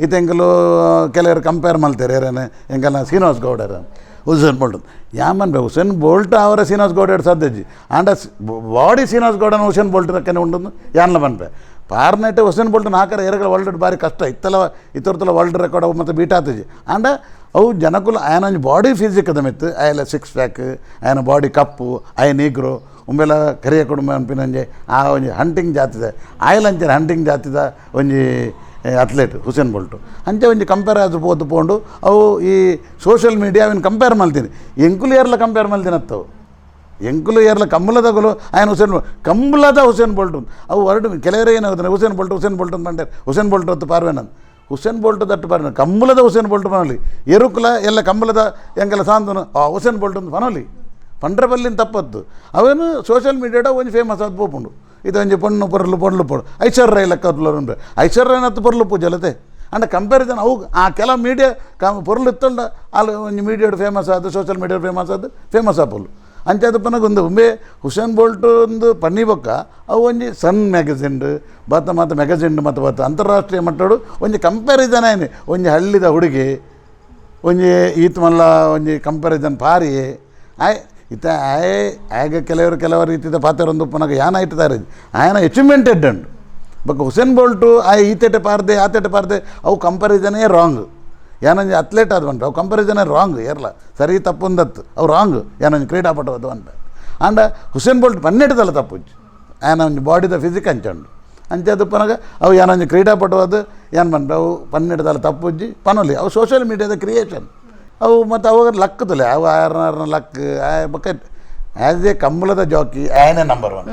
ಇತ್ತೆ ಎಂಕುಲು ಕೆಲವರು ಕಂಪೇರ್ ಮಲ್ತೆರ್ ಏರೇನು ಎಂಕಲ್ನ ಶ್ರೀನಿವಾಸ್ ಗೌಡರ್, ಹುಸೇನ್ ಬೋಲ್ಟ್. ಯಾಮನ್ ಹುಸೇನ್ ಬೋಲ್ಟ್ ಅವರ ಶ್ರೀನಿವಾಸ್ ಗೌಡ ಸಾಧ್ಯಜಿ. ಆಂಡ ಬಾಡಿ ಶ್ರೀನಿವಾಸ್ ಗೌಡನ ಹುಸೇನ್ ಬೋಲ್ಟ್ ದಕ್ಕನೆ ಉಂಡು ಯಾನ್ಲ ಪನ್ಪೆ. ಪಾರ್ನೆಟ್ ಹುಸೇನ್ ಬೋಲ್ಟ್ ನಾಲ್ಕರ ಎರಗಳ ವರ್ಲ್ಡ್ ಬಾರಿ ಕಷ್ಟ ಇತ್ತಲ. ಇತ್ತರ್ತಲ ವರ್ಲ್ಡ್ ರೆಕಾರ್ಡ್ ಅವು ಮತ್ತು ಬೀಟ್ ಆತಜಿ. ಆಂಡ ಅವು ಜನಕುಲು ಆಯನ ಒಂಜಿ ಬಾಡಿ ಫಿಸಿಕ್ ಅದ ಮಿತ್ತು, ಆಯಲ ಸಿಕ್ಸ್ ಪ್ಯಾಕ್, ಆಯನ ಬಾಡಿ ಕಪ್ಪು, ಆಯ ನೀಗ್ರೋ, ಉಂಬೆಲ ಕರಿಯ ಕುಟುಂಬ ಅನ್ಪಿನಂಜೆ ಆ ಒಂಜಿ ಹಂಟಿಂಗ್ ಜಾತಿದ ಆಯಲಂಚನೆ ಹಂಟಿಂಗ್ ಜಾತಿದ ಒಂಜಿ ಅಥ್ಲೇಟ್ ಹುಸೇನ್ ಬೋಲ್ಟು. ಅಂಚೆ ಒಂಜಿ ಕಂಪೇರ್ ಆದ್ ಪೋತು ಪೋಂಡು. ಅವು ಈ ಸೋಷಿಯಲ್ ಮೀಡಿಯಾ ಅವಿನ ಕಂಪೇರ್ ಮಲ್ತೀನಿ. ಎಂಕುಲು ಏರ್ಲ ಕಂಪೇರ್ ಮಲ್ದಿನತ್ತವು. ಎಂಕುಲು ಏರ್ಲ ಕಂಬಳದಗುಲು ಆಯನ ಹುಸೇನ್ ಕಂಬಳದ ಹುಸೇನ್ ಬೋಲ್ಟು ಅವು ಹೊರಡು. ಕೆಲವರೇ ಏನಾಗುತ್ತೆ, Usain Bolt, Usain Bolt ಅಂತ ಬಂಡೆ, ಹುಸೇನ್ ಬೋಲ್ಟ್ ಹೊತ್ತು ಪಾರ್ವೇನಂತ, ಹುಸೇನ್ ಬೋಲ್ಟ್ that ಪಾರ್ವೇನ. ಕಂಬಳದ Usain Bolt ಪನೊಲಿ. ಎರುಕುಲ ಎಲ್ಲ ಕಂಬಳದ ಎಂಕಲ ಸಾಂದನು ಆ ಹುಸೇನ್ ಬೋಲ್ಟ್ ಅಂತ ಪನೊಲಿ. ಪಂಡ್ರೆ ಬಲ್ಲಿನ ತಪ್ಪತ್ತು. ಅವೇನು ಸೋಷಿಯಲ್ ಮೀಡಿಯಾಡ ಒಂಜಿ ಫೇಮಸ್ ಆದ್ ಪೋಪುಂಡು. ಇದು ಒಂಜಿ ಪೊಣ್ಣು ಪೊರ್ಲು ಪೊರ್ಲು ಪೊಡು ಐಶ್ವರ್ಯ ರೈ ಲೆಕ್ಕ ಉಂಟು. ಐಶ್ವರ್ಯ ರೈನತ್ತು ಪೊರ್ಲು ಪೂಜಲತೆ. ಅಂಡ ಕಂಪ್ಯಾರಿಸನ್ ಅವು ಆ ಕೆಲವು ಮೀಡಿಯಾ ಪೊರ್ಲು ಇತ್ತುಂಡ ಅಲ್ಲಿ ಒಂಜಿ ಮೀಡಿಯಾಡ್ ಫೇಮಸ್ ಆದ್, social media famous ಆದ್ ಫೇಮಸ್ ಆಪುಲು. ಅಂಚಾದ ಪನಗ ಒಂದು ಉಂಬೆ ಹುಸೇನ್ ಬೋಲ್ಟ್ ಒಂದು ಪನ್ನಿ ಬೊಕ್ಕ ಅವು ಒಂಜಿ ಸನ್ ಮ್ಯಾಗಝಿನ್ ಬತ್ತ ಮತ್ತು ಮ್ಯಾಗಝಿನ್ ಮತ್ತು ಬತ್ತ ಅಂತಾರಾಷ್ಟ್ರೀಯ ಮಟ್ಟಡು ಒಂಜಿ ಕಂಪ್ಯಾರಿಸನ್ ಆಯ್ನೆ. ಒಂಜಿ ಹಳ್ಳಿದ ಹುಡುಗಿ ಒಂಜಿ ಈತ್ ಮಲ್ಲ ಒಂಜಿ ಕಂಪ್ಯಾರಿಸನ್ ಪಾರಿ ಆಯ್ ಇತ್ತ ಆಯ್ ಆಗ ಕೆಲವರು ಕೆಲವು ರೀತಿದ ಪಾತ್ರ ಒಂದು ಪುನಗ ಯಾನ ಇಟ್ಟುತ್ತಾರೆ. ಆಯನ ಅಚೀವ್ಮೆಂಟ್ ಎಡ್ಡೆ ಉಂಡು. ಬೊಕ್ಕ ಹುಸೇನ್ ಬೋಲ್ಟು ಆಯ್ ಈತೆಟೆ ಪಾರ್ದೆ ಆತೆಟೆ ಪಾರ್ದೆ, ಅವು ಕಂಪ್ಯಾರಿಸನೇ ರಾಂಗ್. ಯಾನೊಂಜಿ ಅಥ್ಲೇಟ್ ಆದ್ ಪನ್ಪೆ, ಅವು ಕಂಪ್ಯಾರಿಸನೇ ರಾಂಗ್. ಏರ್ಲ ಸರಿ ತಪ್ಪುಂದತ್ತು, ಅವು ರಾಂಗ್. ಯಾನೊಂಜಿ ಕ್ರೀಡಾಪಟು ಅದು ಪನ್ಪೆ. ಆಂಡ ಹುಸೇನ್ ಬೋಲ್ಟ್ ಪನ್ನೆಟ್ಟದಲ್ಲ ತಪ್ಪುಂಚು. ಆಯನ ಒಂಜಿ ಬಾಡಿದ ಫಿಸಿಕ್ ಅಂಚ ಉಂಡು. ಅಂಚ ಅದು ಪನಗ ಅವು ಯಾನೊಂಜಿ ಕ್ರೀಡಾಪಟು ಅದು ಏನು ಪನ್ಪೆ, ಅವು ಪನ್ನೆಟ್ಟದಲ್ಲ ತಪ್ಪುಜ್ಜಿ, ಪನೊಲಿ. ಅವು ಸೋಷಿಯಲ್ ಮೀಡಿಯಾದ ಕ್ರಿಯೇಷನ್ ಅವು. ಮತ್ತು ಅವಾಗ ಲಕ್ಕುದುಲೆ ಅವು ಆರ್ನ ಲಕ್. ಬೊಕ್ಕ ಆ್ಯಸ್ ಎ ಕಂಬಳದ ಜಾಕಿ ಆಯನೇ ನಂಬರ್ ಒನ್.